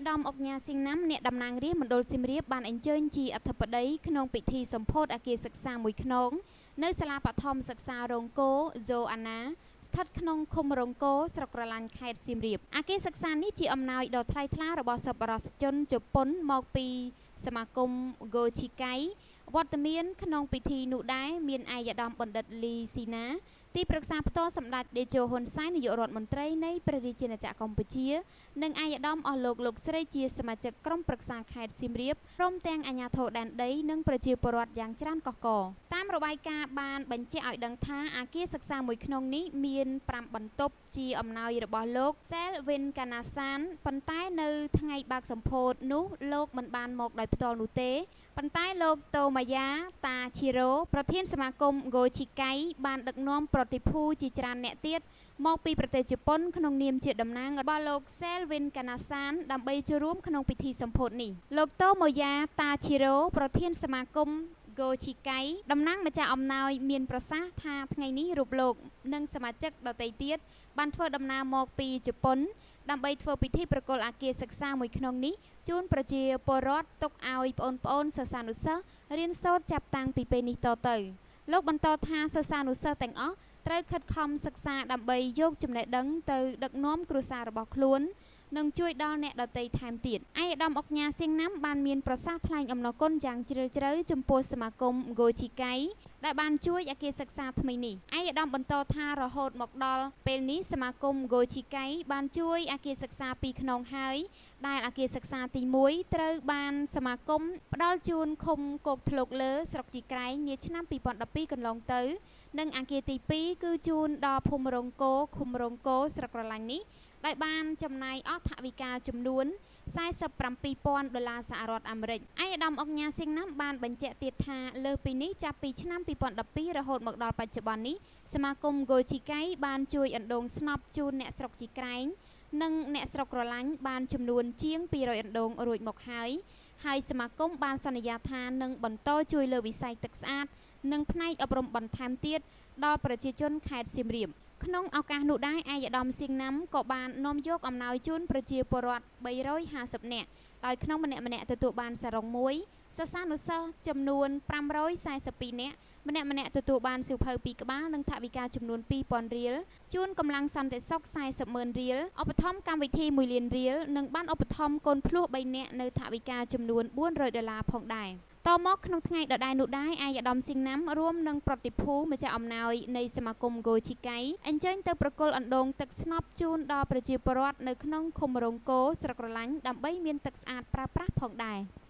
ឧត្តមឧកញ៉ាសៀងណាំ អ្នកតំណាងរាស្ត្រមណ្ឌលសៀមរាប បានអញ្ជើញជាអធិបតីក្នុងពិធីសម្ពោធអគារសិក្សាមួយខ្នង នៅសាលាបឋមសិក្សារោងគោហ្សូអាណា ស្ថិតក្នុងឃុំរោងគោ ស្រុកក្រឡាញ់ ខេត្តសៀមរាប។ អគារសិក្សានេះជាអំណោយដ៏ថ្លៃថ្លារបស់សប្បុរសជនជប៉ុនមកពីសមាគមហ្គោឈីកៃ។ វត្តមានក្នុងពិធីនោះដែរមានឯកឧត្តមបណ្ឌិតលីស៊ីណា ទីប្រឹក្សាផ្ទាល់សម្ដេចតេជោហ៊ុនសែន នាយករដ្ឋមន្ត្រីនៃព្រះរាជាណាចក្រកម្ពុជា និងឯកឧត្តមអស់លោកលោកស្រីជាសមាជិកក្រុមប្រឹក្សាខេត្តសៀមរាប ព្រមទាំងអាជ្ញាធរដែនដី និងប្រជាពលរដ្ឋយ៉ាងច្រើនកុះករ។ តាមរបាយការណ៍បានបញ្ជាក់ឲ្យដឹងថា អគារសិក្សាមួយខ្នងនេះមាន 5 បន្ទប់ ជាអំណោយរបស់លោកសែលវិនកាណាសាន ប៉ុន្តែនៅថ្ងៃបើកសម្ពោធនោះ លោកមិនបានមកដោយផ្ទាល់នោះទេ ប៉ុន្តែលោកតូម៉ាយ៉ាតាឈីរ៉ូ ប្រធានសមាគមហ្គោឈីកៃ បានដឹកនាំប្រតិភូជាច្រើនអ្នកទៀតមកពីប្រទេសជប៉ុន ក្នុងនាមជាតំណាងរបស់លោកសែលវិនកាណាសាន ដើម្បីចូលរួមក្នុងពិធីសម្ពោធនេះ។ លោកតូម៉ូយ៉ាតាឈីរ៉ូ ប្រធានសមាគមហ្គោឈីកៃ តំណាងម្ចាស់អំណោយ មានប្រសាសន៍ថា ថ្ងៃនេះរូបលោកនិងសមាជិកដទៃទៀតបានធ្វើដំណើរមកពីជប៉ុន ដើម្បីធ្វើពិធីប្រគល់អគារសិក្សាមួយខ្នងនេះជូនប្រជាពលរដ្ឋ ទុកឲ្យប្អូនប្អូនសិស្សានុសិស្សរៀនសូត្រចាប់តាំងពីពេលនេះតទៅ។ លោកបន្តថា សិស្សានុសិស្សទាំងអស់ត្រូវខិតខំសិក្សា ដើម្បីយកចំណេះដឹងទៅដឹកនាំគ្រួសាររបស់ខ្លួន និងជួយដល់អ្នកដទៃថែមទៀត។ ឯកឧត្តមឧកញ៉ាសៀងណាំបានមានប្រសាសន៍ថ្លែងអំណរគុណយ៉ាងជ្រាលជ្រៅចំពោះសមាគមហ្គោឈីកៃ ដែលបានជួយអគារសិក្សាថ្មីនេះ។ ឯកឧត្តមបន្តថា រហូតមកដល់ពេលនេះ សមាគមហ្គោឈីកៃបានជួយអគារសិក្សា 2 ខ្នងហើយ ដែលអគារសិក្សាទី 1 ត្រូវបានសមាគមផ្ដល់ជូនឃុំគោកធ្លកលើ ស្រុកជីក្រែង នាឆ្នាំ 2012 កន្លងទៅ និងអគារទី 2 គឺជូនដល់ភូមិរោងគោ ឃុំរោងគោ ស្រុកក្រឡាញ់នេះ ដោយបានចំណាយអស់ថវិកាចំនួន 47,000 ដុល្លារសហរដ្ឋអាមេរិក។ ឯកឧត្តមឧកញ៉ាសៀងណាំបានបញ្ជាក់ទៀតថា លើសពីនេះ ចាប់ពីឆ្នាំ 2012 រហូតមកដល់បច្ចុប្បន្ននេះ សមាគមហ្គោឈីកៃបានជួយអណ្ដូងស្នប់ជូនអ្នកស្រុកជីក្រែង និងអ្នកស្រុកក្រឡាញ់បានចំនួនជាង 200 អណ្ដូងរួចមកហើយ ហើយសមាគមបានសន្យាថានឹងបន្តជួយលើវិស័យទឹកស្អាត និងផ្នែកអប់រំបន្ថែមទៀតដល់ប្រជាជនខេត្តសៀមរាប។ ក្នុងឱកាសនោះដែរ ឯកឧត្តមសៀងណាំក៏បាននាំយកអំណោយជូនប្រជាពលរដ្ឋ 350 នាក់ ដោយក្នុងម្នាក់ៗទទួលបានសារុងមួយ សិស្សានុសិស្សចំនួន 542 នាក់ ម្នាក់ៗទទួលបានសៀវភៅ 2 ក្បាល និងថវិកាចំនួន 2000 រៀល ជូនកម្លាំងសន្តិសុខ 40,000 រៀល ឧបត្ថម្ភកម្មវិធី 1 លានរៀល និងបានឧបត្ថម្ភកូនភ្លោះ 3 នាក់នៅថវិកាចំនួន 400 ដុល្លារផងដែរ។ តមកក្នុងថ្ងៃដដែលនោះដែរ ឯកឧត្តមសៀងណាំរួមនឹងប្រតិភូម្ចាស់អំណោយនៃសមាគមហ្គោឈីកៃ អញ្ជើញទៅប្រគល់អណ្ដូងទឹកស្នប់ជូនដល់ប្រជាពលរដ្ឋនៅក្នុងឃុំរោងគោ ស្រុកក្រឡាញ់ ដើម្បីមានទឹកស្អាតប្រើប្រាស់ផងដែរ។